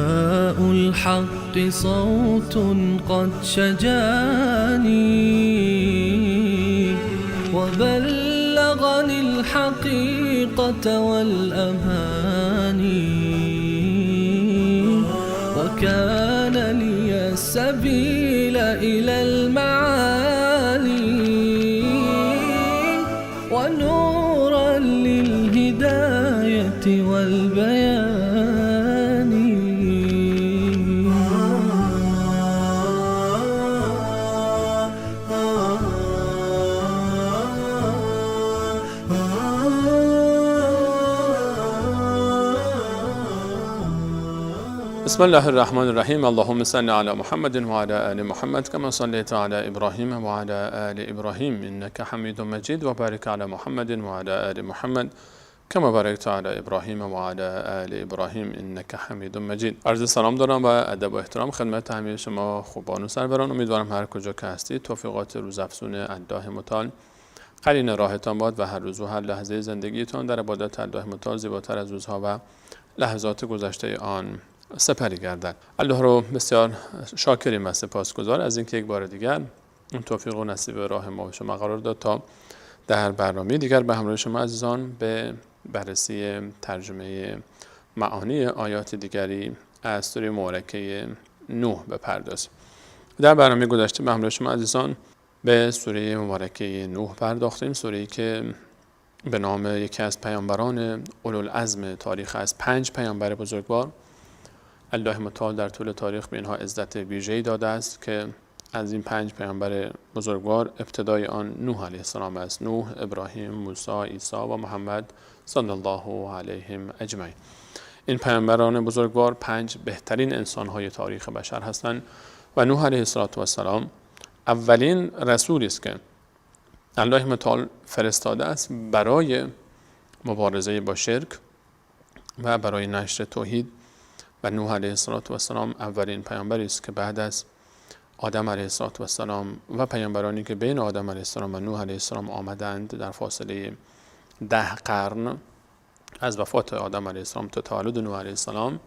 ضياء الحق صوت قد شجاني وبلغني الحقيقة والأماني وكان لي السبيل إلى المعالي ونورا للهداية والبيان. بسم الله الرحمن الرحیم. اللهم صل علی محمد و علی آل محمد کما صلیت علی ابراهیم و علی آل ابراهیم انک حمید مجید و بارک علی محمد و علی آل محمد کما بارکت علی ابراهیم و علی آل ابراهیم انک حمید مجید. عرض سلام دارم و ادب و احترام خدمت همه شما خوبان و سروران. امیدوارم هر کجا که هستید توفیقات روزافزون الله متعال قرین راهتان باد و هر روز و هر لحظه زندگیتان در عبادت الله متعال زیباتر از روزها و لحظات گذشته آن سپری گردد. الله رو بسیار شاکریم و سپاسگزار از اینکه یک بار دیگر اون توفیق و نصیب راه ما و شما قرار داد تا در برنامه دیگر به همراه شما عزیزان به بررسی ترجمه معانی آیات دیگری از سوره مبارکه نوح بپردازیم. در برنامه گذشته به همراه شما عزیزان به سوره مبارکه نوح پرداختیم، سوره‌ای که به نام یکی از پیامبران اولوالعزم تاریخ است، 5 پیامبر بزرگوار الله متعال در طول تاریخ به اینها عزت ویژه‌ای داده است که از این 5 پیامبر بزرگوار ابتدای آن نوح علیه السلام است. نوح، ابراهیم، موسی، عیسی و محمد صلی الله علیهم اجمعین. این پیامبران بزرگوار 5 بهترین انسان‌های تاریخ بشر هستند و نوح علیه السلام اولین رسولی است که الله متعال فرستاده است برای مبارزه با شرک و برای نشر توحید. و نوح علیه السلام اولین پیامبری است که بعد از آدم علیه السلام و پیامبرانی که بین آدم علیه السلام و نوح علیه السلام آمدند در فاصله 10 قرن از وفات آدم علیه السلام تا تولد نوح علیه السلام،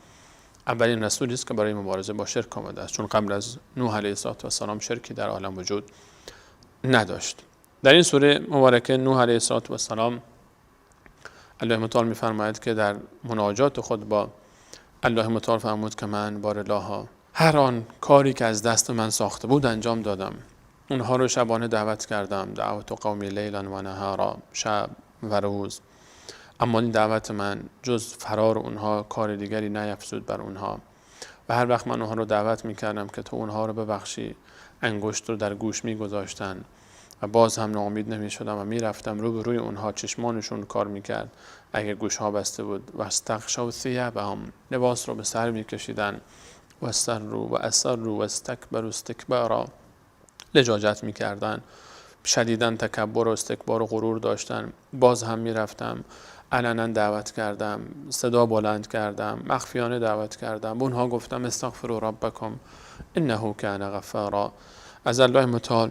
اولین رسولی است که برای مبارزه با شرک آمده است، چون قبل از نوح علیه السلام شرکی در عالم وجود نداشت. در این سوره مبارکه نوح علیه السلام الله متعال می‌فرماید که در مناجات خود با الله متعال فرمود که من بارالله هر آن کاری که از دست من ساخته بود انجام دادم. اونها رو شبانه دعوت کردم، دعوت قومی لیلا و نهارا، شب و روز، اما این دعوت من جز فرار اونها کار دیگری نیفزود بر اونها. و هر وقت من اونها رو دعوت میکردم که تو اونها رو ببخشی، انگشت رو در گوش میگذاشتن و باز هم ناامید نمیشدم و میرفتم رو به روی اونها، چشمانشون کار میکرد اگه گوشها بسته بود، و استغشوا ثیابهم، لباس رو به سر میکشیدن، و استروا و اصروا و استکبروا استکبارا، لجاجت میکردن، شدیداً تکبر و استکبار و غرور داشتن. باز هم میرفتم علنا دعوت کردم، صدا بلند کردم، مخفیانه دعوت کردم، به اونها گفتم استغفروا ربکم انه کان غفارا، از الله متعال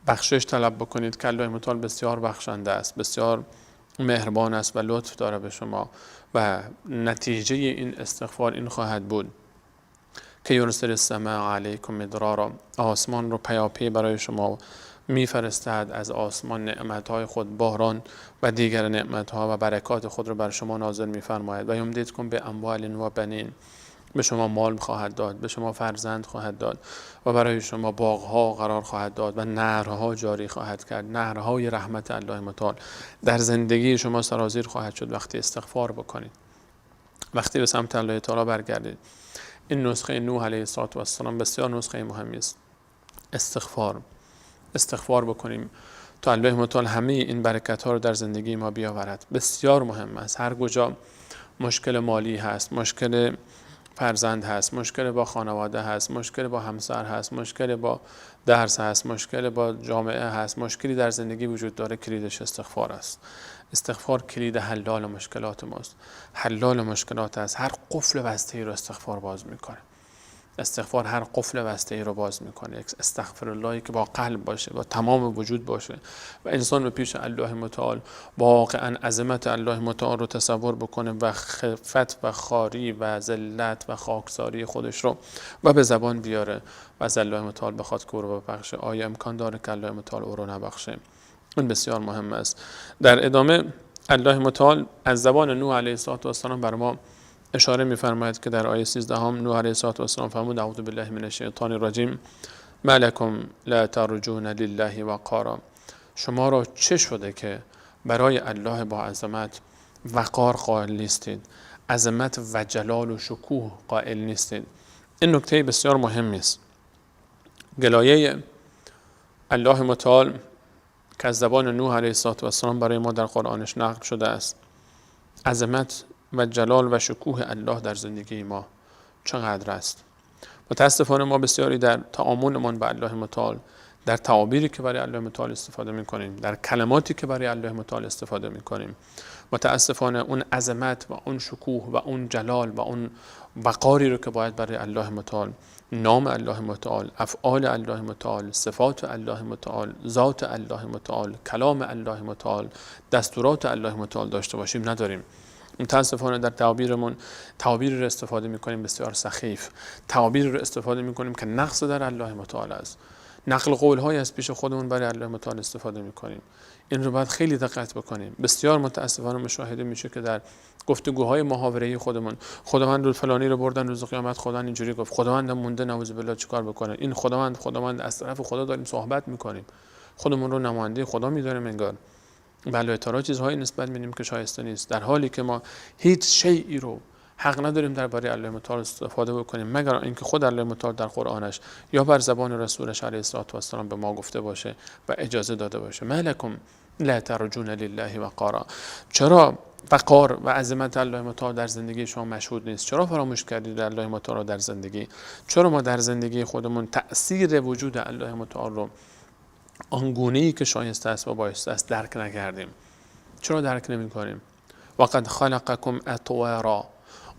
بخشش طلب بکنید که الله متعال بسیار بخشنده است، بسیار مهربان است و لطف داره به شما. و نتیجه این استغفار این خواهد بود که یرسل السماء علیکم مدرارا، آسمان رو پیاپی برای شما میفرستد، از آسمان نعمت‌های خود، باران و دیگر نعمت‌ها و برکات خود رو بر شما نازل می‌فرماید. و یمددکم به اموال و بنین، به شما مال خواهد داد، به شما فرزند خواهد داد و برای شما باغ‌ها قرار خواهد داد و نهرها جاری خواهد کرد. نهرهای رحمت الله متعال در زندگی شما سرازیر خواهد شد وقتی استغفار بکنید، وقتی به سمت الله تعالی برگردید. این نسخه نوح علیه السلام بسیار نسخه مهمی است. استغفار بکنیم تا الله متعال همه این برکت ها رو در زندگی ما بیاورد. بسیار مهم است. هر کجا مشکل مالی هست، مشکل فرزند هست، مشکل با خانواده هست، مشکل با همسر هست، مشکل با درس هست، مشکل با جامعه هست، مشکلی در زندگی وجود داره، کلیدش استغفار است. استغفار کلید حلال مشکلات ماست، حلال مشکلات است. هر قفل بسته‌ای رو استغفار باز میکنه. استغفار هر قفل بسته ای رو باز میکنه. یک استغفر اللهی که با قلب باشه، با تمام وجود باشه و انسان به پیش الله متعال واقعا عظمت الله متعال رو تصور بکنه و خفت و خاری و ذلت و خاکساری خودش رو و به زبان بیاره و از الله متعال بخواد که او رو ببخشه. آیا امکان داره که الله متعال او رو نبخشه؟ این بسیار مهم است. در ادامه الله متعال از زبان نوح علیه السلام بر ما اشاره می‌فرماید که در آیه 13 هم نوح علیه السلام فرمود: اعوذ بالله من الشیطان الرجیم، ما لکم لا ترجون لله وقارا. شما را چه شده که برای الله با عظمت وقار قائل نیستید، عظمت و جلال و شکوه قائل نیستید؟ این نکته بسیار مهمی است. گلایه الله متعال که از زبان نوح علیه السلام برای ما در قرآنش نقل شده است، عظمت و جلال و شکوه الله در زندگی ما چقدر است. متاسفانه ما بسیاری در تعاملمان با الله متعال، در تعابیری که برای الله متعال استفاده می‌کنیم، در کلماتی که برای الله متعال استفاده می‌کنیم، متاسفانه اون عظمت و اون شکوه و اون جلال و اون وقاری رو که باید برای الله متعال، نام الله متعال، افعال الله متعال، صفات الله متعال، ذات الله متعال، کلام الله متعال، دستورات الله متعال داشته باشیم نداریم. متاسفانه در تعابیرمون تعابیر رو استفاده می‌کنیم بسیار سخیف، تعابیر رو استفاده می‌کنیم که نقص در الله متعال است، نقل قول‌های از پیش خودمون برای الله متعال استفاده می‌کنیم. این رو باید خیلی دقت بکنیم. بسیار متاسفانه مشاهده میشه که در گفتگوهای محاوره‌ای خودمون، خداوند رو فلانی رو بردن روز قیامت، خداوند اینجوری گفت، خداوند مونده نعوذ بالله چیکار بکنه، این خداوند از طرف خدا داریم صحبت می‌کنیم، خودمون رو نماینده خدا می‌داریم انگار، بله تعالی چیزهایی نسبت میدیم که شایسته نیست، در حالی که ما هیچ شیئی رو حق نداریم درباره الله متعال استفاده بکنیم مگر اینکه خود الله متعال در قرآنش یا بر زبان رسولش علیه السلام به ما گفته باشه و اجازه داده باشه. ما لکم لا ترجون لله وقارا. چرا وقار و عظمت الله متعال در زندگی شما مشهود نیست؟ چرا فراموش کردید الله متعال را در زندگی؟ چرا ما در زندگی خودمون تأثیر وجود الله متعال رو آنگونه‌ای که شایسته است و بایسته است درک نکردیم؟ چرا درک نمی‌کنیم؟ وقد خلقکم اطوارا.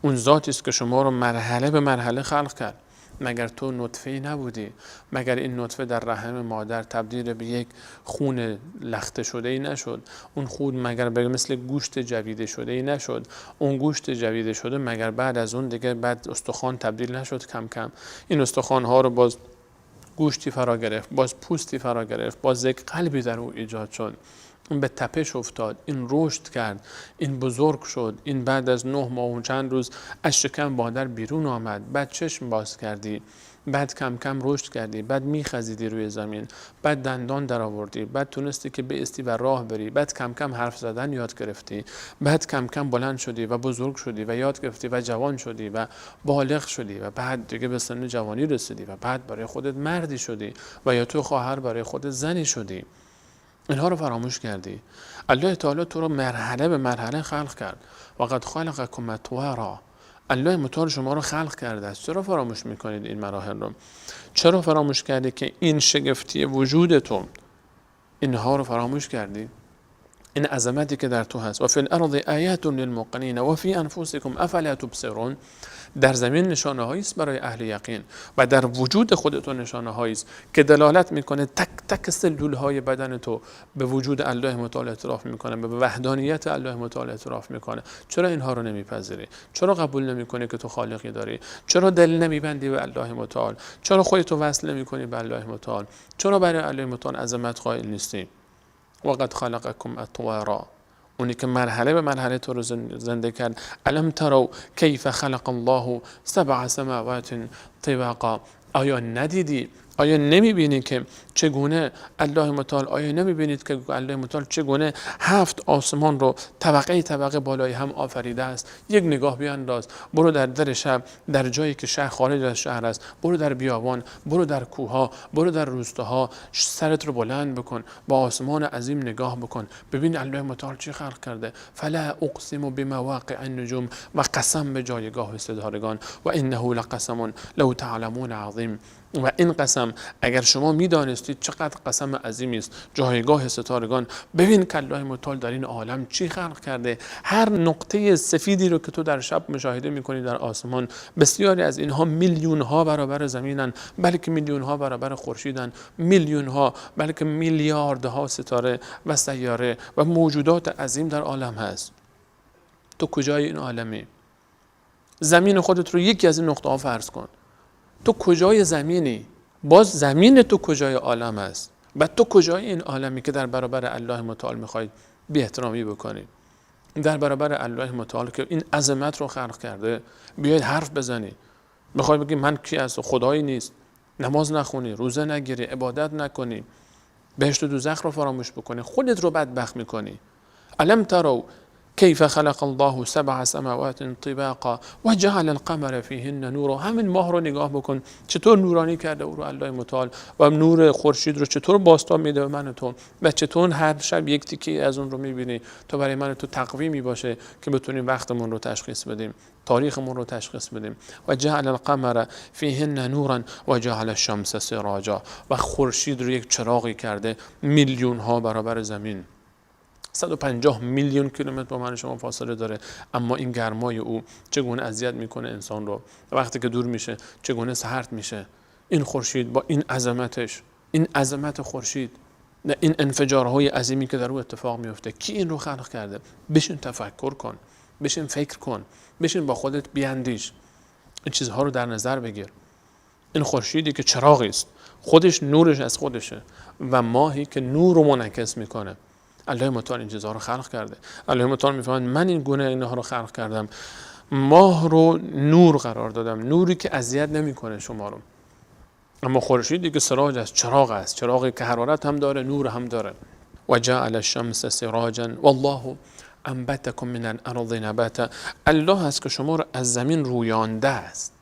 اون ذاتی است که شما رو مرحله به مرحله خلق کرد. مگر تو نطفه‌ای نبودی؟ مگر این نطفه در رحم مادر تبدیل به یک خون لخته شده ای نشد؟ اون خون مگر به مثل گوشت جویده شده ای نشد؟ اون گوشت جویده شده مگر بعد از اون دیگه بعد استخوان تبدیل نشد؟ کم کم این استخوان ها رو باز گوشتی فرا گرفت، باز پوستی فرا گرفت، باز یک قلبی در او ایجاد شد، این به تپش افتاد، این رشد کرد، این بزرگ شد، این بعد از 9 ماه و چند روز از شکم مادر بیرون آمد، بعد چشم باز کردی، بعد کم کم رشد کردی، بعد میخزیدی روی زمین، بعد دندان در آوردی، بعد تونستی که بایستی و راه بری، بعد کم کم حرف زدن یاد گرفتی، بعد کم کم بلند شدی و بزرگ شدی و یاد گرفتی و جوان شدی و بالغ شدی و بعد دیگه به سن جوانی رسیدی و بعد برای خودت مردی شدی و یا تو خواهر برای خودت زنی شدی. اینها رو فراموش کردی. الله تعالی تو رو مرحله به مرحله خلق کرد. وقد خلقکم اطوارا. الله متعال شما رو خلق کرده است. چرا فراموش میکنید این مراحل رو؟ چرا فراموش کردی که این شگفتی وجود تو، اینها رو فراموش کردی؟ این عظمتی که در تو هست. و فی الارض آیات للموقنین و فی انفسکم افلا تبصرون. در زمین نشانه هایی است برای اهل یقین و در وجود خودتون نشانه هایی است که دلالت میکنه تک تک سلول های بدن تو به وجود الله متعال اعتراف میکنه، به وحدانیت الله متعال اعتراف میکنه. چرا اینها رو نمیپذیری؟ چرا قبول نمیکنی که تو خالقی داری؟ چرا دل نمیبندی به الله متعال؟ چرا خودتو وصل نمیکنی به الله متعال؟ چرا برای الله متعال عظمت قائل نیستی؟ وقد خلقکم اطوارا. اونی که مرحله به مرحله تو رو زنده کرد. الم تروا کیف خلق الله سبع سماوات طباقا. آیا ندیدی؟ آیا نمیبینی که چگونه الله متعال، آیا نمیبینید که الله متعال چگونه 7 آسمان رو طبقه طبقه بالای هم آفریده است؟ یک نگاه بیانداز، برو در شب، در جایی که شهر خارج از شهر است، برو در بیابان، برو در کوه‌ها، برو در روستاها، سرت رو بلند بکن، با آسمان عظیم نگاه بکن، ببین الله متعال چی خلق کرده. فلا اقسم بمواقع النجوم، و قسم به جایگاه ستارگان، و انه لقسم لو تعلمون عظیم. و این قسم اگر شما میدانستید چقدر قسم عظیمی است، جایگاه ستارگان. ببین که الله متعال در این عالم چی خلق کرده. هر نقطه سفیدی رو که تو در شب مشاهده میکنی در آسمان، بسیاری از اینها میلیون ها برابر زمینن، بلکه میلیون ها برابر خورشیدن، میلیون ها بلکه میلیاردها ستاره و سیاره و موجودات عظیم در عالم هست. تو کجای این عالمی؟ زمین خودت رو یکی از این نقطه ها فرض کن. تو کجای زمینی؟ باز زمین تو کجای عالم است؟ و تو کجای این عالمی که در برابر الله متعال میخوای بی احترامی بکنی؟ در برابر الله متعال که این عظمت رو خلق کرده بیاید حرف بزنی، میخوای بگی من کی هستم؟ خدایی نیست، نماز نخونی، روزه نگیری، عبادت نکنی، بهشت و دوزخ رو فراموش بکنی، خودت رو بدبخت میکنی. الم تروا کیف خلق الله سبع سماوات طباقا و جعل القمر فیهن نورا. همین ماه رو نگاه بکن چطور نورانی کرده او رو الله متعال، و نور خورشید رو چطور بازتاب میده به من و تو، و چطور هر شب یک تیکه از اون رو میبینی تا برای من و تو تقویمی باشه که بتونیم وقتمون رو تشخیص بدیم، تاریخمون رو تشخیص بدیم. و جعل القمر فیهن نورا و جعل الشمس سراجا. و خورشید رو یک چراغی کرده میلیون ها برابر زمین، 150 میلیون کیلومتر با من شما فاصله داره، اما این گرمای او چگونه اذیت میکنه انسان رو. وقتی که دور میشه چگونه سرد میشه. این خورشید با این عظمتش، این عظمت خورشید، این انفجارهای عظیمی که در او اتفاق میفته، کی این رو خلق کرده؟ بشین تفکر کن، بشین فکر کن، بشین با خودت بیاندیش، این چیزها رو در نظر بگیر. این خورشیدی که چراغی است، خودش نورش از خودشه، و ماهی که نور رو منعکس میکنه. الله متعال این چیزها رو خلق کرده. الله متعال میفرماید من این گونه اینها رو خلق کردم، ماه رو نور قرار دادم، نوری که اذیت نمیکنه شما رو. اما خورشیدی که سراج است، چراغ است، چراغی که حرارت هم داره، نور هم داره. و جعل الشمس سراجا والله انبتکم من الارض نباتا. الله هست که شما رو از زمین رویانده است،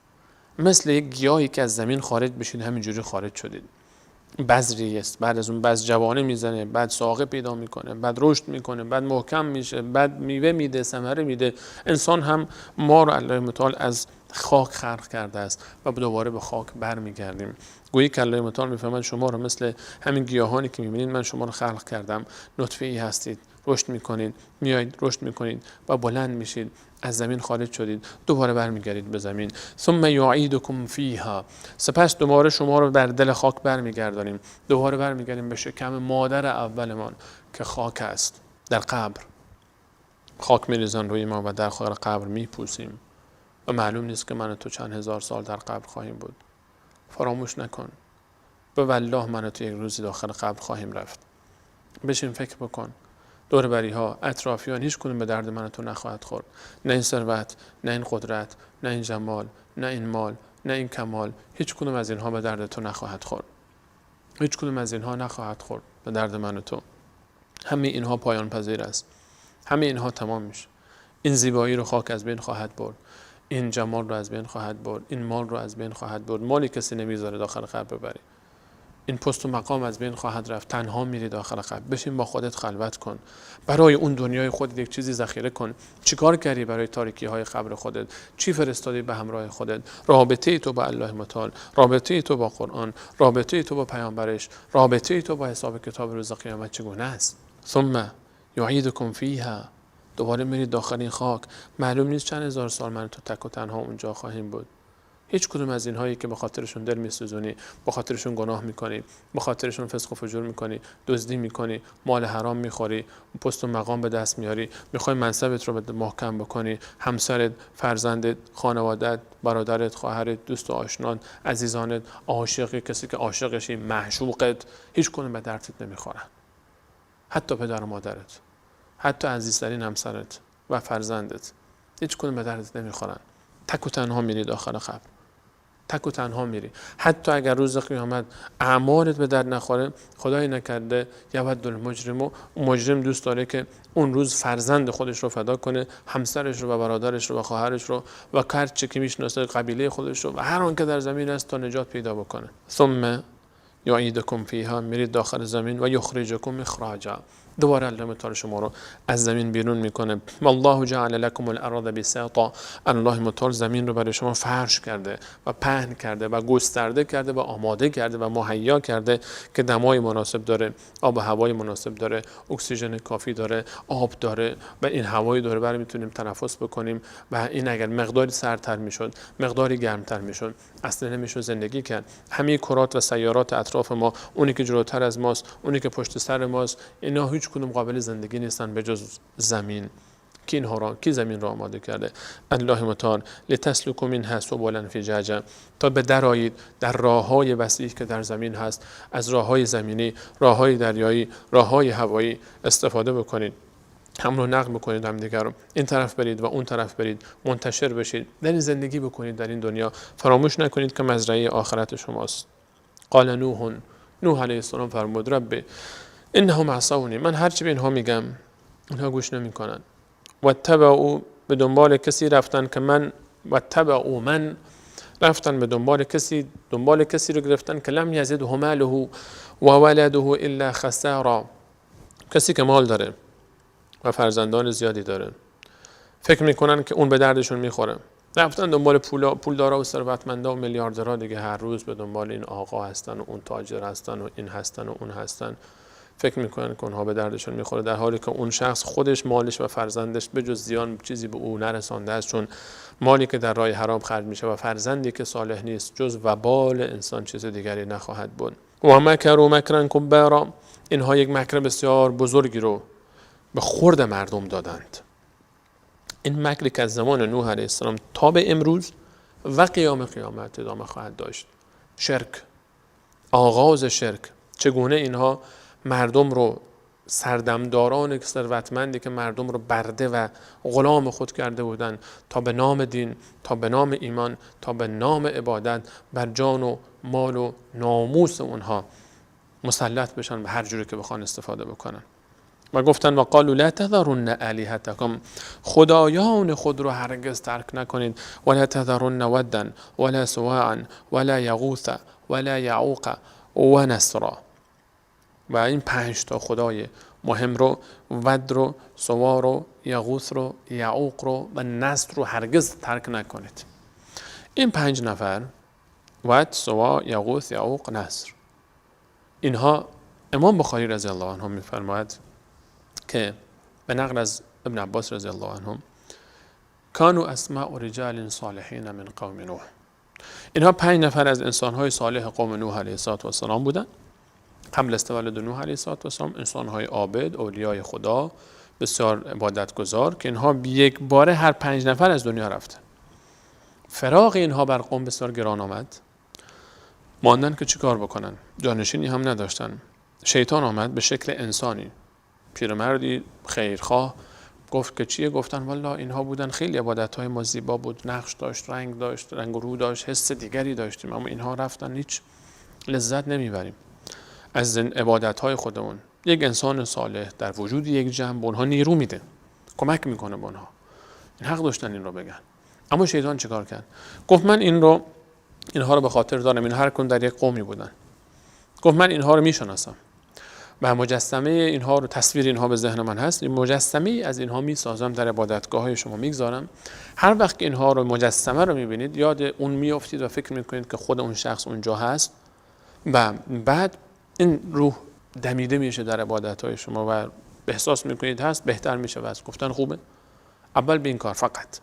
مثل یک گیاهی که از زمین خارج بشید همینجوری خارج شدید. بذری است، بعد از اون بذر جوانه میزنه، بعد ساقه پیدا میکنه، بعد رشد میکنه، بعد محکم میشه، بعد میوه میده، ثمره میده. انسان هم ما رو الله متعال از خاک خلق کرده است و دوباره به خاک برمیگردیم. گویی که الله متعال میفرماید شما رو مثل همین گیاهانی که میبینید من شما رو خلق کردم، نطفه ای هستید، رشد میکنید، میایید رشد میکنید و بلند میشید، از زمین خارج شدید، دوباره برمیگردید به زمین. ثم یعیدکم فیها. سپس دوباره شما رو بر دل خاک برمیگردانیم، دوباره برمیگردیم به شکم مادر اولمان که خاک است. در قبر خاک میریزن روی ما و در قبر میپوسیم و معلوم نیست که من و تو چند هزار سال در قبر خواهیم بود. فراموش نکن، به والله من و تو یک روزی داخل قبر خواهیم رفت. بشین فکر بکن، دور بری ها، اطرافیان، هیچ کدوم به درد من تو نخواهد خورد. نه این ثروت، نه این قدرت، نه این جمال، نه این مال، نه این کمال، هیچ کدوم از اینها به درد تو نخواهد خورد. هیچ کدوم از اینها نخواهد خورد به درد من و تو. همه اینها پایان پذیر است، همه اینها تمام میشه. این زیبایی رو خاک از بین خواهد برد، این جمال رو از بین خواهد برد، این مال رو از بین خواهد برد. مالی کسی نمیذاره داخل قبر ببری. این پست و مقام از بین خواهد رفت، تنها میری داخل قبر. بشین با خودت خلوت کن، برای اون دنیای خودت یک چیزی ذخیره کن. چیکار کردی برای تاریکی های قبر خودت؟ چی فرستادی به همراه خودت؟ رابطه تو با الله متعال، رابطه تو با قرآن، رابطه تو با پیامبرش، رابطه تو با حساب کتاب روز قیامت چگونه است؟ ثم یعیدکم فیها. دوباره میری داخل این خاک. معلوم نیست چند هزار سال من تو تک و تنها اونجا خواهیم بود. هیچ کدوم از اینهایی که به خاطرشون دل میسوزونی، به خاطرشون گناه میکنی، به خاطرشون فسق و فجور میکنی، دزدی میکنی، مال حرام میخوری، پست و مقام به دست میاری، میخوای منصبت رو محکم بکنی، همسرت، فرزندت، خانوادت، برادرت، خواهرت، دوست و آشنات، عزیزانت، عاشقی، کسی که عاشقشی، معشوقت، هیچ کدوم به دردت نمیخورن. حتی پدر و مادرت، حتی عزیزترین همسرت و فرزندت، هیچ کدوم به دردت نمیخورن. تک و تنها میری داخل قبر، تک و تنها میری. حتی اگر روز قیامت اعمالت به درد نخوره، خدای نکرده یود المجرم، مجرم دوست داره که اون روز فرزند خودش رو فدا کنه، همسرش رو و برادرش رو و خواهرش رو و هر چه که میشناسه، قبیله خودش رو و هر آن که در زمین است تا نجات پیدا بکنه. ثم یعیدکم فیها، میرید داخل زمین، و یخرجکم اخراجا، دوباره الله متعال شما رو از زمین بیرون میکنه. والله جعل لكم الارض بساطا، الله متعال زمین رو برای شما فرش کرده و پهن کرده و گسترده کرده و آماده کرده و مهیا کرده که دمای مناسب داره، آب و هوای مناسب داره، اکسیژن کافی داره، آب داره و این هوایی داره برای میتونیم تنفس بکنیم. و این اگر مقداری سردتر میشد، مقداری گرمتر میشد، اصلا نمیشد زندگی کرد. همه کرات و سیارات اطراف ما، اونی که جلوتر از ماست، اونی که پشت سر ماست، اینا هیچ کدوم قابل زندگی نیستن به جز زمین. کی اینها را، کی زمین را آماده کرده؟ الله متعال. لتسلکوا منها سبلا فجاجا، تا به درآیید در راه‌های وسیعی که در زمین هست، از راه‌های زمینی، راه‌های دریایی، راه‌های هوایی استفاده بکنید، هم رو نقل بکنید هم دیگر رو، این طرف برید و اون طرف برید، منتشر بشید، در این زندگی بکنید در این دنیا. فراموش نکنید که مزرعه آخرت شماست. قال نوح، نوح علیه السلام فرمود رب انهم عصونی، من هرچی به اینها میگم اینها گوش نمیکنن. واتبعوا، به دنبال کسی رفتن که من، واتبعوا من، رفتن به دنبال کسی، دنبال کسی رو گرفتن که لم یزده ماله و ولده الا خسارا، کسی که مال داره و فرزندان زیادی داره، فکر میکنن که اون به دردشون میخوره. رفتن دنبال پولدارا و ثروتمندا و میلیاردرها دیگه، هر روز به دنبال این آقا هستن و اون تاجر هستن و این هستن و اون هستن، فکر میکنن که اونها به دردشون میخوره، در حالی که اون شخص خودش مالش و فرزندش به جز زیان چیزی به او نرسانده است. چون مالی که در راه حرام خرج میشه و فرزندی که صالح نیست جز وبال انسان چیز دیگری نخواهد بود. و مکروا مکرا کبارا، اینها یک مکر بسیار بزرگی رو به خورد مردم دادند. این مکری که از زمان نوح علیه السلام تا به امروز و قیام قیامت ادامه خواهد داشت. شرک، آغاز شرک، چگونه اینها مردم رو، سردمداران ثروتمندی که مردم رو برده و غلام خود کرده بودند، تا به نام دین، تا به نام ایمان، تا به نام عبادت بر جان و مال و ناموس اونها مسلط بشن و هر جوری که بخوان استفاده بکنن. و گفتن و قالوا لا تذرن آلهتکم، خدایان خود رو هرگز ترک نکنید، ولا تذرن ودا ولا سواعا ولا یغوث ولا یعوق و نسرا. و این 5 تا خدای مهم رو، ود رو، سوا رو، یغوث رو، یعوق رو و نسر رو هرگز ترک نکنید. این 5 نفر، ود، سوا، یغوث، یعوق، نسر، اینها امام بخاری رضی الله عنه میفرماید که به نقل از ابن عباس رضی الله عنهم، کانوا اسماء رجال صالحین من قوم نوح، اینها 5 نفر از انسانهای صالح قوم نوح علیه السلام بودند. قبل از تولد نوح علیه السلام انسانهای عابد، اولیای خدا، بسیار عبادتگزار، که اینها یک باره هر 5 نفر از دنیا رفتن. فراغ اینها بر قوم بسیار گران آمد، ماندن که چیکار بکنن، جانشینی هم نداشتن. شیطان آمد به شکل انسانی، پیرمردی خیرخواه، گفت که چیه؟ گفتن والا اینها بودن، خیلی عبادت‌های ما زیبا بود، نقش داشت، رنگ داشت، رنگ و رو داشت، حس دیگری داشتیم، اما اینها رفتن، هیچ لذت نمیبریم از عبادت‌های خودمون. یک انسان صالح در وجود یک جمع به اونها نیرو میده، کمک میکنه به اونها، این حق داشتن این رو بگن. اما شیطان چیکار کرد؟ گفت من اینها رو به خاطر دارم، این هر کدوم در یک قومی بودن. گفت من اینها رو میشناسم و مجسمه اینها رو، تصویر اینها به ذهن من هست، این مجسمه از اینها میسازم، در عبادتگاه شما میگذارم. هر وقت که اینها رو، مجسمه رو میبینید، یاد اون میافتید و فکر میکنید که خود اون شخص اونجا هست و بعد این روح دمیده میشه در عبادت‌های شما و احساس میکنید هست، بهتر میشه. و از گفتن خوبه، اول به این کار فقط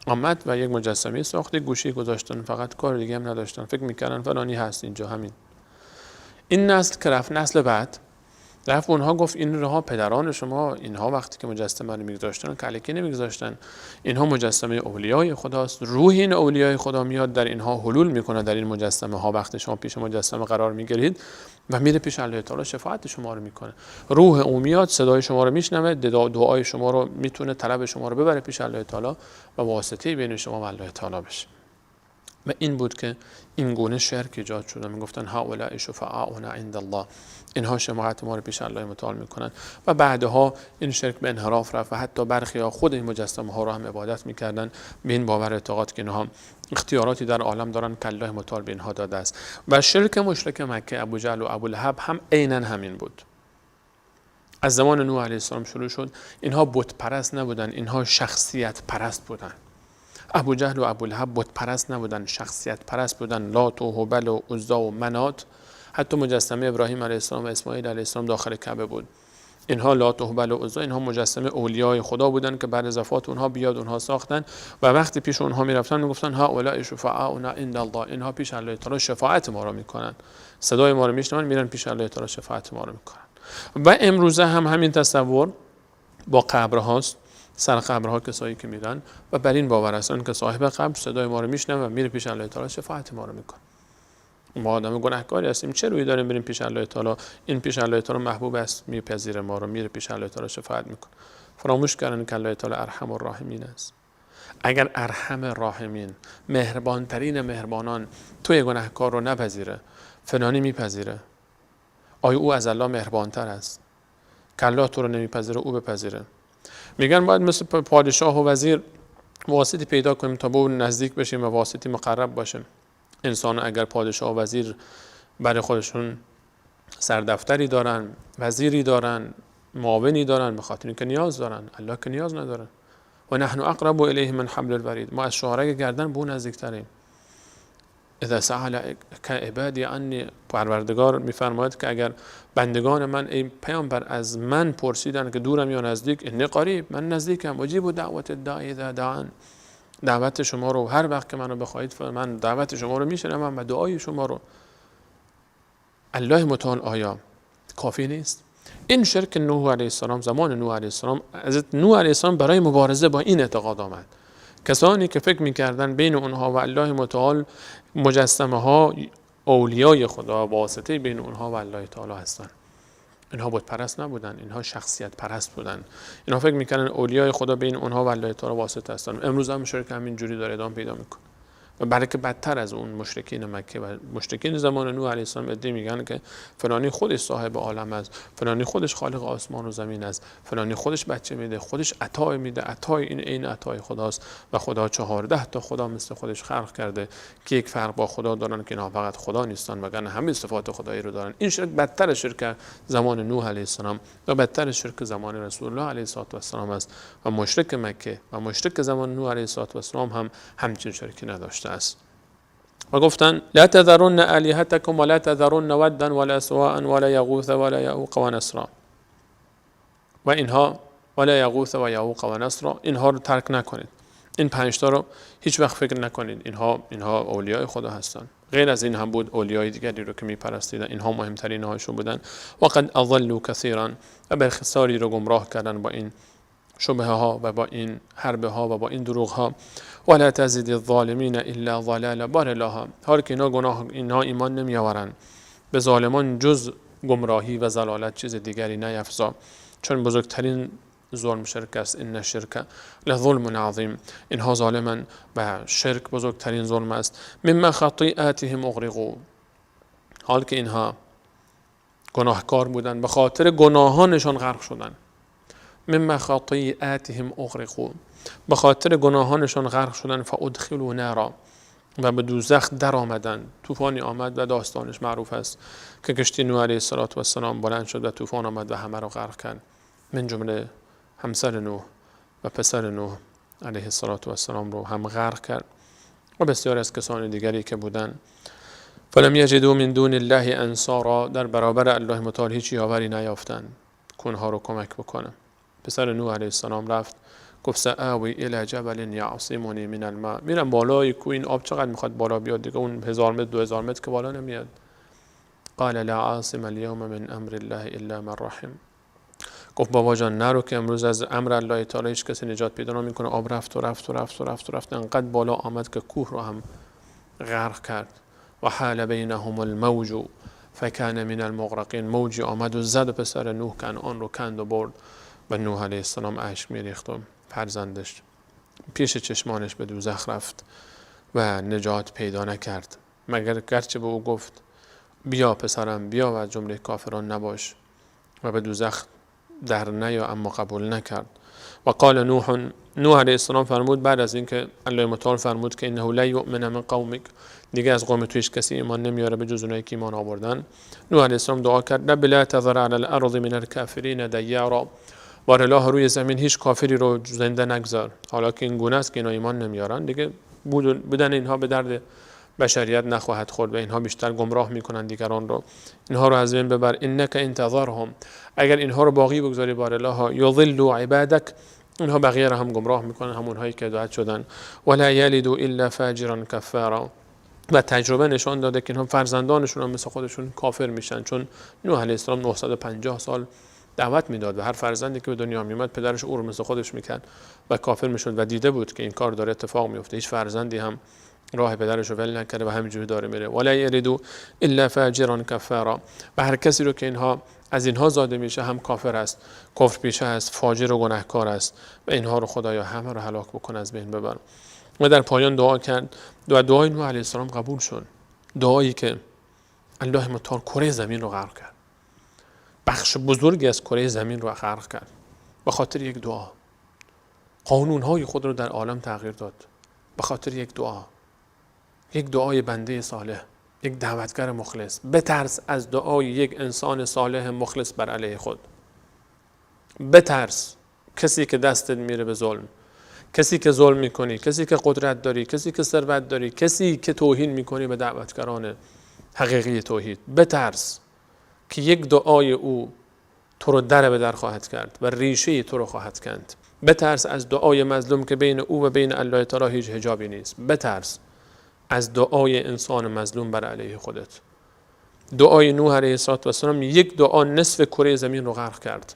آمد و یک مجسمه ساخت، گوشی گذاشتن، فقط کار دیگه هم نداشتن، فکر میکردن فلانی هست اینجا. همین این نسل که رفت، نسل بعد رفت، اونها گفت این رها پدران شما، اینها وقتی که مجسمه رو میگذاشتن کلکی نمیگذاشتن، اینها مجسمه اولیای خداست، روح این اولیای خدا میاد در اینها حلول میکنه، در این مجسمه ها. وقتی شما پیش مجسمه قرار میگیرید و میره پیش الله تعالی شفاعت شما رو میکنه، روح او میاد، صدای شما رو میشنوه، دعای شما رو میتونه، طلب شما رو ببره پیش الله تعالی و واسطه بین شما و الله تعالی بشه. و این بود که این گونه شرک ایجاد شد. میگفتن هؤلاء شفعاؤنا عند الله، اینها شفاعت ما رو پیش الله متعال میکنن. و بعدها این شرک به انحراف رفت و حتی برخی ها خود این مجسمه ها رو هم عبادت میکردن، به این باور اعتقاد که اینها اختیاراتی در عالم دارن که الله متعال به اینها داده است. و شرک مشرک مکه ابو جهل و ابو لهب هم عینا همین بود. از زمان نوح علیه السلام شروع شد. اینها بت پرست نبودن، اینها شخصیت پرست بودن. ابو جهل و ابو لهب بت پرست نبودن، شخصیت پرست بودن. لات و هبل و عزی و منات، حتی مجسمه ابراهیم علیه السلام و اسماعیل علیه السلام داخل کعبه بود. اینها لات و هبل و عزی، اینها مجسمه اولیای خدا بودن که بعد از وفات اونها بیاد اونها ساختن و وقتی پیش اونها میرفتن میگفتن هؤلاء شفعاؤنا عند الله، اینها پیش الله تعالی شفاعت ما رو میکنن، صدای ما رو میشنون، میرن پیش الله تعالی شفاعت ما رو میکنن. و امروزه هم همین تصور با قبرهاست، سر قبرها کسایی که میرن و بر این باور هستن که صاحب قبر صدای ما رو میشنوه و میره پیش الله تعالی شفاعت ما رو میکنه. ما آدم گناهکاری هستیم، چه روی داریم بریم پیش الله تعالی؟ این پیش الله تعالی محبوب است، میپذیره ما رو، میره پیش الله تعالی شفاعت میکنه. فراموش کردن که الله تعالی ارحم الراحمین است. اگر ارحم الراحمین، مهربانترین مهربانان، توی گناهکار رو نپذیره، فلانی میپذیره، آیا او از الله مهربانتر است؟ که الله تو رو نمیپذیره او بپذیره. میگن باید مثل پادشاه و وزیر واسطی پیدا کنیم تا به اون نزدیک بشیم و واسطی مقرب باشیم. انسان اگر پادشاه و وزیر برای خودشون سردفتری دارن، وزیری دارن، معاونی دارن، به خاطر اینکه نیاز دارن. الله که نیاز نداره. و نحن اقرب الیه من حبل الورید، ما از شاهرگ گردن به اون نزدیکتریم. اذا سألک عبادی عنی، پروردگار میفرماید که اگر بندگان من ای پیامبر از من پرسیدن که دورم یا نزدیک، انی قریب، من نزدیکم، اجیب دعوت الداعی اذا دعان، دعوت شما رو هر وقت که منو بخواید من دعوت شما رو میشنوم و دعای شما رو. الله متعال آیا کافی نیست؟ این شرک نوح علیه السلام، زمان نوح علیه السلام، حضرت نوح علیه السلام برای مبارزه با این اعتقاد آمد. کسانی که فکر میکردن بین اونها و الله متعال مجسمه ها اولیای خدا واسطه بین اونها و الله تعالی هستن، اینها بت پرست نبودن، اینها شخصیت پرست بودن. اینها فکر میکردن اولیای خدا بین اونها و الله تعالی واسطه هستن. امروز هم شرک همین جوری داره ادامه پیدا میکنه و بلکه بدتر از اون مشرکین مکه و مشرکین زمان نوح علیه السلام ادعی میگن که فلانی خودش صاحب عالم است، فلانی خودش خالق آسمان و زمین است، فلانی خودش بچه میده، خودش عطای میده، عطای این عین عطای خداست و خدا 14 تا خدا مثل خودش خلق کرده که یک فرق با خدا دارن که اینا فقط خدا نیستن وگرنه همه صفات خدایی رو دارن. این شرک بدتر شرک زمان نوح علیه السلام و بدتر شرک زمان رسول الله علیه السلام است و مشرک مکه و مشرک زمان نوح علیه السلام هم همچین شرکی نداشت است. و گفتن لا تذرن آلهتکم ولا تذرن ودا ولا سواء ولا یغوث ولا یعوق و نسرا، و اینها ولا یغوث و یعوق و نسرا، اینها رو ترک نکنید، این 5 تا رو هیچ وقت فکر نکنید اینها اولیای خدا هستن. غیر از این هم بود اولیای دیگری رو که میپرستیدن، اینها مهمترین هاشون بودن. و قد اضلوا کثیرا، و برخساری رو گمراه کردن با این شبهه ها و با این حربه ها و با این دروغ ها. ولا تزد الظالمین الا ضلالا، بار الله، هر که اینا گناه، اینها ایمان نمی آورن، به ظالمان جز گمراهی و ضلالت چیز دیگری نیفزا، چون بزرگترین ظلم شرک است. ان الشرک لظلم عظیم، اینها ظالمن و شرک بزرگترین ظلم است. مما خطیئاتهم اغرقوا، حال که اینها گناهکار بودن، به خاطر گناهانشان غرق شدن. مما خطیئاتهم اغرقوا، به خاطر گناهانشان غرق شدن. فادخلوا نارا، و به دوزخ در آمدن. طوفانی آمد و داستانش معروف است که کشتی نوح علیه السلام بلند شد و طوفان آمد و همه را غرق کرد، من جمله همسر نوح و پسر نوح علیه السلام رو هم غرق کرد و بسیاری از کسان دیگری که بودند. فلم یجدوا من دون الله انصارا، در برابر الله متعال هیچ یاوری نیافتند که اونها رو کمک بکنه. پسر نوح علیه السلام رفت گفت سآوی الی جبل یعصمنی من الماء، میرم بالای کوه، این آب چقدر میخواد بالا بیاد دیگه، اون 1000 متر 2000 متر که بالا نمیاد. قال لا عاصم اليوم من امر الله الا من رحم، گفت بابا جان نرو که امروز از امر الله تعالی هیچ کسی نجات پیدا نمیکنه. آب رفت و رفت و رفت و رفت و رفت، انقدر بالا آمد که کوه رو هم غرق کرد. و حال بینهم الموج فکان من المغرقین، موجی آمد و زد پسر نوح کنعان رو کند و برد و نوح علیه السلام اشک میریخت و فرزندش پیش چشمانش به دوزخ رفت و نجات پیدا نکرد، مگر گرچه به او گفت بیا پسرم بیا و از جمله کافران نباش و به دوزخ در نیا، اما قبول نکرد. و قال نوح نوح علیه السلام فرمود بعد از اینکه الله متعال فرمود که انه لا یؤمن من قومک، دیگه از قوم تو هیچ کسی ایمان نمیاره به جز اونایی که ایمان آوردن. نوح علیه السلام دعا کرد رب لا تذر علی الارض من الکافرین دیارا، بار الله روی زمین هیچ کافری رو زنده نگذار. حالا که این گونه است که اینا ایمان نمیارن، دیگه بودن اینها به درد بشریت نخواهد خورد و اینها بیشتر گمراه میکنن دیگران رو. اینها رو از بین ببر. انک انتظارهم، اگر اینها رو باقی بگذاری بار الله یضلوا عبادک، اینها بقیه رو هم گمراه میکنن، همونهایی که هدایت شدن. ولا یلدوا الا فاجرا کفارا، و تجربه نشان داده که اینها فرزندانشون هم مثل خودشون کافر میشن، چون نوح علیه السلام 950 سال دعوت میداد و هر فرزندی که به دنیا میومد پدرش او رو مثل خودش میکرد و کافر میشد و دیده بود که این کار داره اتفاق میفته، هیچ فرزندی هم راه پدرش رو ول نکرده و همینجوری داره میره. ولا یلدوا الا فاجرا کفارا، و هر کسی رو که اینها از اینها زاده میشه هم کافر است، کفر پیشه است، فاجر و گناهکار است و اینها رو خدایا همه رو هلاک بکن، از بین ببر. و در پایان دعا کرد و دعای نوح علیه السلام قبول شد، دعایی که الله متعال کره زمین رو غرق کرد، بخش بزرگی از کره زمین رو غرق کرد به خاطر یک دعا. قانونهای خود رو در عالم تغییر داد به خاطر یک دعا، یک دعای بنده صالح، یک دعوتگر مخلص. بترس از دعای یک انسان صالح مخلص بر علیه خود. بترس کسی که دستت میره به ظلم، کسی که ظلم میکنی، کسی که قدرت داری، کسی که ثروت داری، کسی که توهین میکنی به دعوتگران حقیقی توحید. بترس که یک دعای او تو رو در به در خواهد کرد و ریشه تو رو خواهد کند. بترس از دعای مظلوم که بین او و بین الله تعالی هیچ حجابی نیست. بترس از دعای انسان مظلوم بر علیه خودت. دعای نوح علیه السلام یک دعا نصف کره زمین رو غرق کرد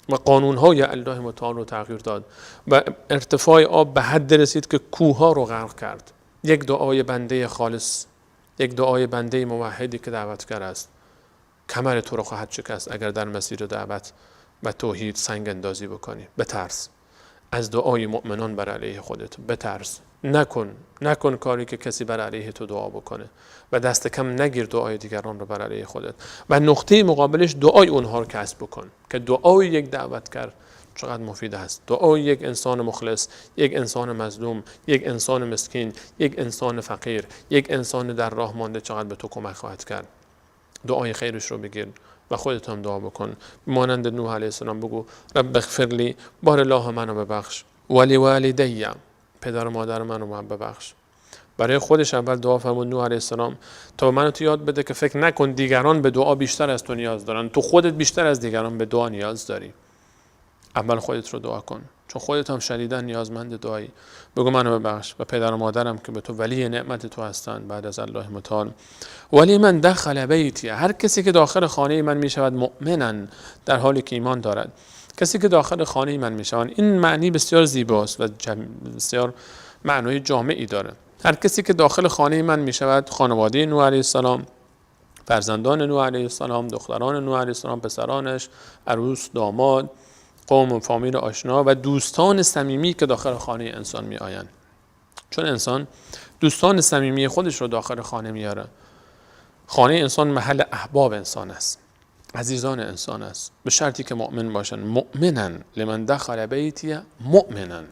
و قانونهای الله متعال رو تغییر داد و ارتفاع آب به حد رسید که کوه‌ها رو غرق کرد. یک دعای بنده خالص، یک دعای بنده موحدی که دعوتگر است، کمر تو رو خواهد شکست اگر در مسیر دعوت و توحید سنگ اندازی بکنی. بترس از دعای مؤمنان بر علیه خودت. بترس، نکن کاری که کسی بر علیه تو دعا بکنه و دست کم نگیر دعای دیگران رو بر علیه خودت. و نقطه مقابلش دعای اونها رو کسب بکن که دعای یک دعوتگر چقدر مفید است. دعای یک انسان مخلص، یک انسان مظلوم، یک انسان مسکین، یک انسان فقیر، یک انسان در راه مانده چقدر به تو کمک خواهد کرد. دعای خیرش رو بگیر و خودت هم دعا بکن. مانند نوح علیه السلام بگو رب اغفر لی، بار الله منو ببخش، ولی والدی، پدر و مادر منو هم ببخش. برای خودش اول دعا فرمود نوح علیه السلام تا منو تو یاد بده که فکر نکن دیگران به دعا بیشتر از تو نیاز دارن، تو خودت بیشتر از دیگران به دعا نیاز داری. اول خودت رو دعا کن، چون خودت هم شدیداً نیازمند دعایی. بگو منو ببخش و پدر و مادرم که به تو ولی نعمت تو هستند بعد از الله متعال. ولی من دخل بیتی، هر کسی که داخل خانه من میشود مؤمنا، در حالی که ایمان دارد. کسی که داخل خانه من میشود، این معنی بسیار زیباست و بسیار معنای جامعی داره. هر کسی که داخل خانه من میشود، خانواده نوح علیه السلام، فرزندان نوح علیه السلام، دختران نوح علیه السلام، پسرانش، عروس، داماد، قوم و فامیل آشنا و دوستان صمیمی که داخل خانه انسان می آیند. چون انسان دوستان صمیمی خودش رو داخل خانه میاره. خانه انسان محل احباب انسان است، عزیزان انسان است، به شرطی که مؤمن باشن. مؤمنن لمن دخل بیتی مؤمنن،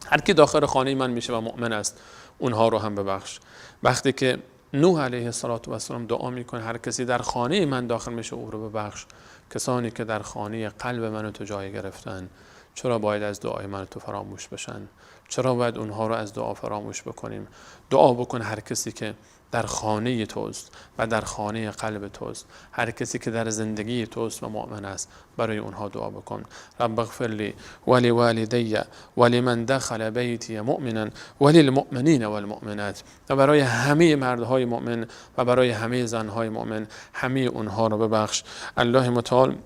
هر کی داخل خانه من میشه و مؤمن است اونها رو هم ببخش. وقتی که نوح علیه السلام دعا میکنه هر کسی در خانه من داخل میشه او رو ببخش، کسانی که در خانه قلب من تو جای گرفتن چرا باید از دعای من تو فراموش بشن؟ چرا باید اونها رو از دعا فراموش بکنیم؟ دعا بکن هر کسی که در خانه توست و در خانه قلب توست، هر کسی که در زندگی توست و مؤمن است، برای اونها دعا بکن. رب اغفر لی ولی والدی ولمن دخل بیتی مؤمنا وللمؤمنین والمؤمنات، و برای همه مردهای مؤمن و برای همه زنهای مؤمن، همه اونها رو ببخش. الله متعال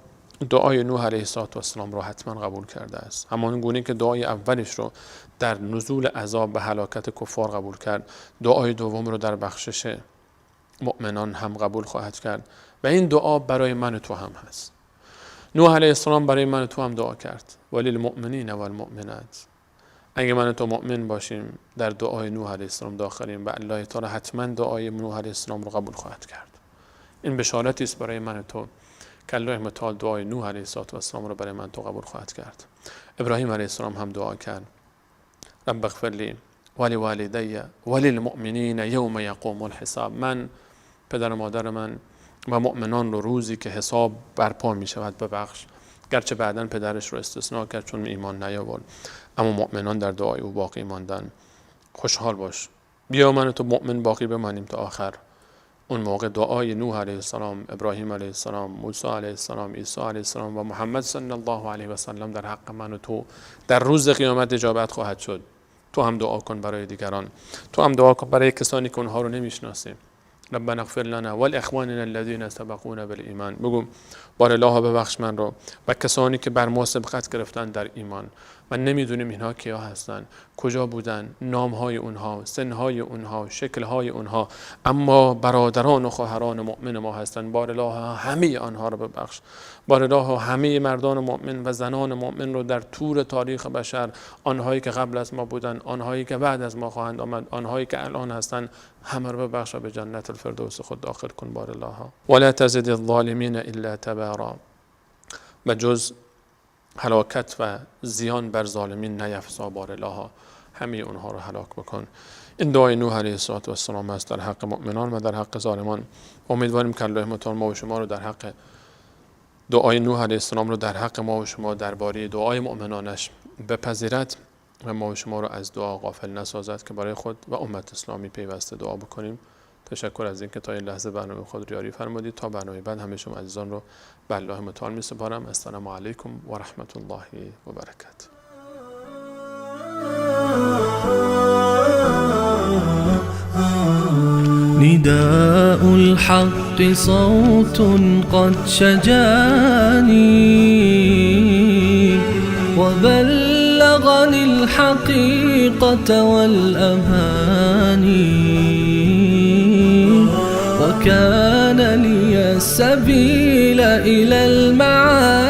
دعای نوح علیه السلام رو حتما قبول کرده است، همان گونه که دعای اولش رو در نزول عذاب و هلاکت کفار قبول کرد، دعای دوم رو در بخشش مؤمنان هم قبول خواهد کرد و این دعا برای من و تو هم هست. نوح علیه السلام برای من و تو هم دعا کرد، وللمؤمنین والمؤمنات. اگه من و تو مؤمن باشیم در دعای نوح علیه السلام داخلیم و الله تعالی حتما دعای نوح علیه السلام رو قبول خواهد کرد. این بشارتی است برای من و تو که الله متعال دعای نوح علیه السلام رو برای من تو قبول خواهد کرد. ابراهیم علیه السلام هم دعا کرد. رب اغفر لی ولوالدی وللمؤمنین یوم یقوم الحساب. من، پدر و مادر من و مؤمنان رو روزی که حساب برپا می شود ببخش. گرچه بعداً پدرش رو استثناء کرد چون ایمان نیاورد، اما مؤمنان در دعای او باقی ماندن. خوشحال باش، بیا من و تو مؤمن باقی بمانیم تا آخر. اون موقع دعای نوح علیه السلام، ابراهیم علیه السلام، موسی علیه السلام، عیسی علیه السلام و محمد صلی الله علیه و سلم در حق من و تو در روز قیامت اجابت خواهد شد. تو هم دعا کن برای دیگران، تو هم دعا کن برای کسانی که اونها رو نمیشناسیم. ربنا اغفر لنا ولاخواننا الذين سبقونا بالایمان. بگو بار الله ببخش من رو و کسانی که بر ما سبقت گرفتن در ایمان. و نمیدونیم اینها کیا هستن، کجا بودن، نامهای اونها، سنهای اونها، شکلهای اونها، اما برادران و خواهران مؤمن ما هستن. بار الله همه آنها رو ببخش. بار الله همه مردان مؤمن و زنان مؤمن رو در طول تاریخ بشر، آنهایی که قبل از ما بودن، آنهایی که بعد از ما خواهند آمد، آنهایی که الان هستن، همه رو ببخش و به جنت الفردوس خود داخل کن. بار الله ولا تزد الظالمین الا تبارا. و جز هلاکت و زیان بر ظالمین نیفزا. بار الله همه اونها رو هلاک بکن. این دعای نوح علیه السلام است در حق مؤمنان و در حق ظالمان. امیدواریم که الله متعال ما و شما رو در حق دعای نوح علیه السلام رو در حق ما و شما درباره دعای مؤمنانش بپذیرد و ما و شما رو از دعا غافل نسازد که برای خود و امت اسلامی پیوسته دعا بکنیم. تشکر از اینکه تا این لحظه برنامه خود ریاری فرمودید. تا برنامه بعد همه شما عزیزان رو به الله متعال می سپارم. السلام علیکم و رحمت الله و برکاته. نداء الحق صوت قد شجاني وبلغني الحقيقة والأماني وكان لي السبيل إلى المعاني.